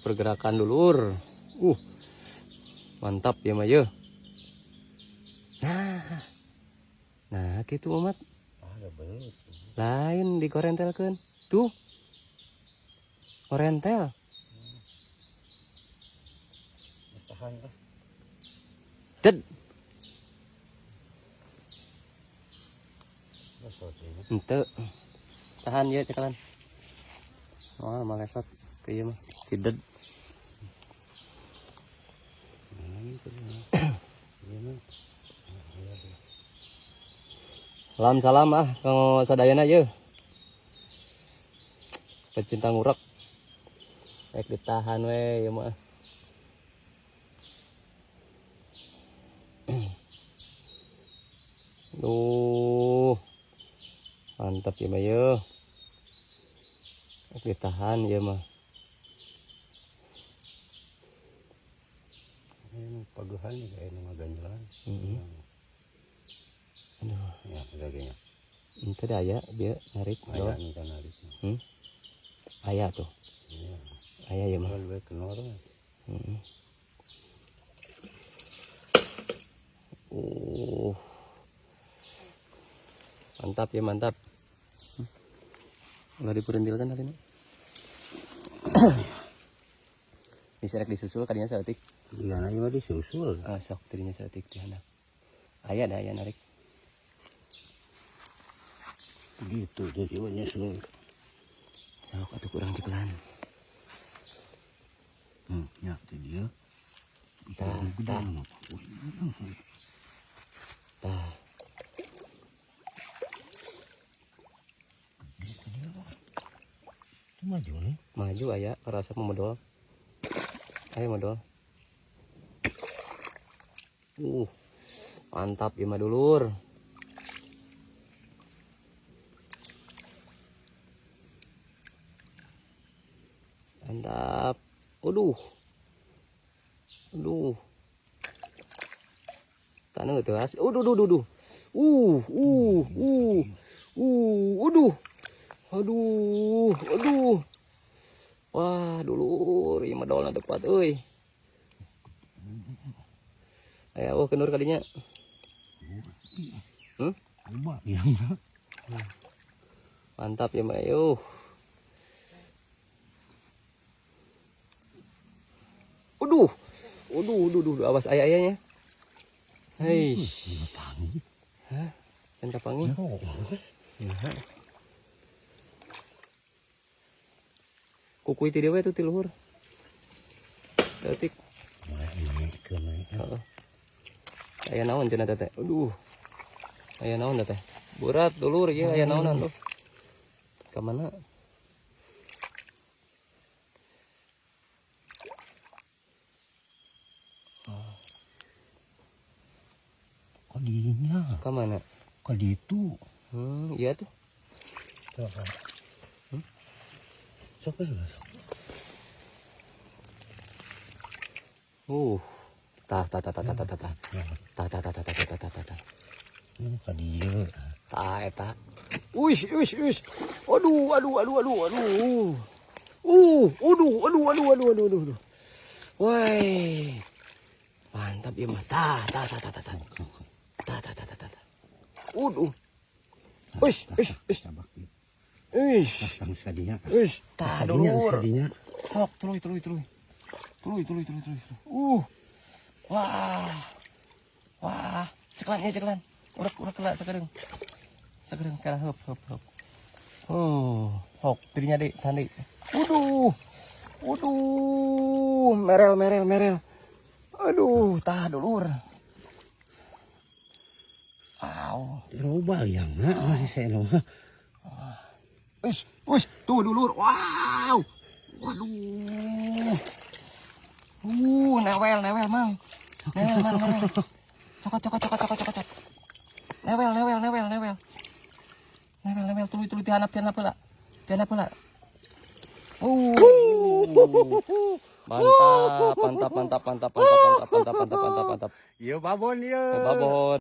Pergerakan dulur. Mantap ya mah ye. Nah, gitu umat. Ada belut. Lain dikorentelkeun. Tuh. Korentel. Tahan lah. Ded. Lesot ini. Ente. Tahan ya cekalan. Wah, malesot. Ke ieu mah. Si ded. Nah, itu mah. Iya mah. Salam salam ah kanggo sadayana ye. Pecinta ngurek. Rek ditahan we ieu mah. Duh. Mantap ya mah ye. Rek ditahan ieu mah. Ini pagehan nih kayak nu ngaganjelan. Heeh. Aduh, Ya, dagingnya. ente dah aya dia narik Aya doang. nih kan narik. Hmm? Aya tuh. Iya. Aya ya mah. Kalau lebih kenor. Heeh. Mantap ya, mantap. Udah dipurentilkan kali ini. Diserek disusul kadinya saeutik. Iya, nah mah disusul. Ah, sok tadinya saeutik di handap. Aya dah aya narik. Gitu jadi mah nyusul. Sok atuh kurang cekelan. Ya, itu dia. Tah, tah. Tah. Itu maju nih. Maju aya kerasa memodol. Ayo modol. Mantap ya mah dulur. Mantap. Aduh. Aduh. Tanah teu as. Aduh, aduh, aduh, aduh. Aduh. Aduh, aduh. Wah, dulur, ieu mah dolna tepat euy. Aya oh kenur kadinya. Coba ya mah. Mantap ya, Mbak. Yuh. Aduh. Aduh, aduh, aduh, awas aya-ayanya. Hei. Pangi. Hah? Can kapangi? Oh. Nah. Kuku itu dia we tuh ti luhur. Leutik. Naik ke naik. Heeh. Aya naon cenah teteh? Aduh. Aya naon teteh? Berat dulur ieu aya naonan tuh. Ka mana? Kok dinya? Ka mana? Kok ditu? Iya tuh. Coba. Sok ya, sok. Tah tah tah tah tah tah tah. Tah tah tah tah tah tah tah tah tah. Ini ka dieu. Tah eta. Uish, uish, uish. Aduh, aduh, aduh, aduh, aduh. Aduh, aduh, aduh, aduh, aduh, aduh, aduh. Woi. Mantap ya mah. Tah, tah, tah, tah, tah, tah. Tah, tah, tah, tah, tah. Aduh. Uish, uish, uish. Cabak ieu. Uish. Kang sadinya. Uish, tah Sadinya, dulur. sadinya. Sok, tuluy, tuluy, tuluy. Tuluy, tuluy, tuluy, tuluy. Wah. Wah, ceklan ya ceklan. Urek, urek kela sakedeung. Sakedeung kela heup, heup, heup. Oh, hok tirinya deui, tahan deui. Waduh. Waduh, merel, merel, merel. Aduh, tah dulur. Aw. Loba yang masih saya mah. Uish, uish, tuh dulur. Wow. Waduh. Newel, newel, Mang. Newel, Mang, newel. Cokot, cokot, cokot, cokot, cokot, cokot. Newel, newel, newel, newel. Newel, newel, tuluy, tuluy, tihanap, tihanap heula. Tihanap heula. Mantap, mantap, mantap, mantap, mantap, mantap, mantap, mantap, mantap, mantap. Ieu babon ieu. Babon.